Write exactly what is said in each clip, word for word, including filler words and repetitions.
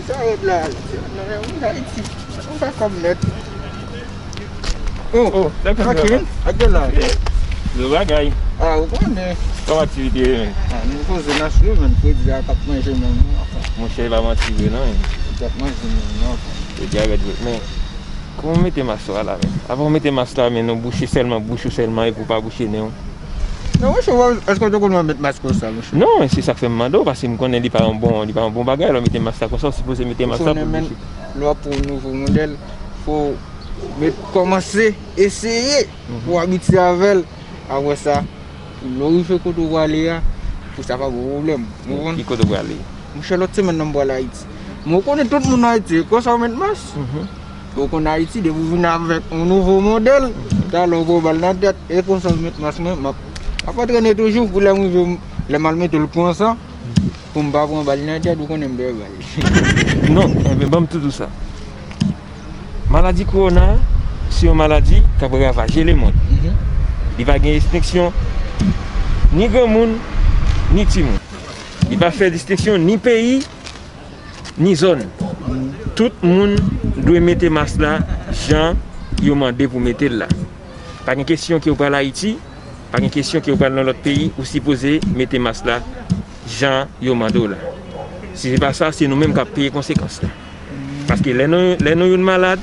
Sa rèd la, se nan men moun Ayiti. Ou fè kòb nèt. Oh, oh, dakò, trankil, ak de la. Gwo bagay. Ah, ou konnen. Kòman aktivite yo, men? Ah, nou poze nan sou, men, fredi a t ap manje menm, non, anfen. Monchè, e pa manti vre, non, men. Li t ap manje menm, non, anfen. Fredi a rèd vre, men, kòman w mete mas ou a la, men? Apa w mete mas la, men, nou bouche sèlman bouch ou sèlman, epi w pa bouche nen w? Non, monchè, w, èske w te konn wè m met mas konsa, monchè? Non, se sa k fè m mande w, paske m konnen li pa yon bon, li pa yon bon bagay, lè w mete mas la konsa, w sipoze mete mas la pou bouche. Ou konnen, men, lè w ap pran yon nouvo modèl, fò w met kòmanse eseye pou w abitye avè l. Apre sa, lè w rive kote w prale a, pou sa pa ba w pwoblèm. Ou konprann? Ki kote w prale? Monchè, lòt semèn nan m pral Ayiti. Men w konnen tout moun Ayiti, e konsa w met mas. Ou konn Ayiti, depi w vin avèk yon nouvo modèl, talè w pran bal nan tèt, e konsa m met mas mwen, m ap, m ap antrene toujou pou lè m rive, lè m al mete l konsa, pou m pa pran bal nan tèt, ou konnen m pè bal. Non, enben, ban m tou di w sa. Maladi kowona a, se yon maladi k ap ravaje lemonn. Li pa gen distenksyon, ni granmoun, ni timoun. Li pa fè distenksyon, ni peyi, ni zòn. Tout moun dwe mete mas la jan yo mande pou mete l la. Pa gen kesyon ke w pral Ayiti, pa gen kesyon ke w pral nan lòt peyi, ou sipoze mete mas la jan yo mande w la. Si se pa sa, se nou menm k ap peye konsekans la. Paske lè nou, lè nou youn malad,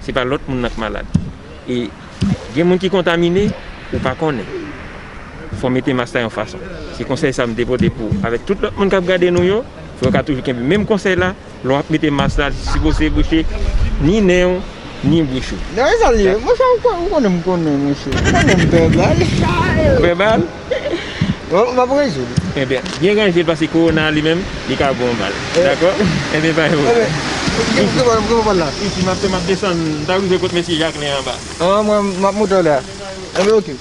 se pa lòt moun nan k malad. E gen moun ki kontamine, ou pa konnen. Fò w mete mas la yon fason. Se konsèy sa m te pote pou, avèk tout lòt moun k ap gade nou yo, fò yo ka toujou kenbe menm konsèy la, lè w ap mete mas la, li sipoze bouche ni nen w, ni bouch ou. Non, e sa l ye. Monchè, ou kon-, ou konnen m konnen, monchè. Ou konnen m pè bal. Pè bal? Bon, m ap ranje l. Ebyen, byen ranje l paske kowona li menm, li ka ba w mal. Dakò? Ebyen, pa gen pwoblèm. Ebyen, m pral la. Isi, m ap, m ap desann, m ta rive kot mesye Jacquelin anba. Ah, mwen, m ap moute la. Ebyen, oke.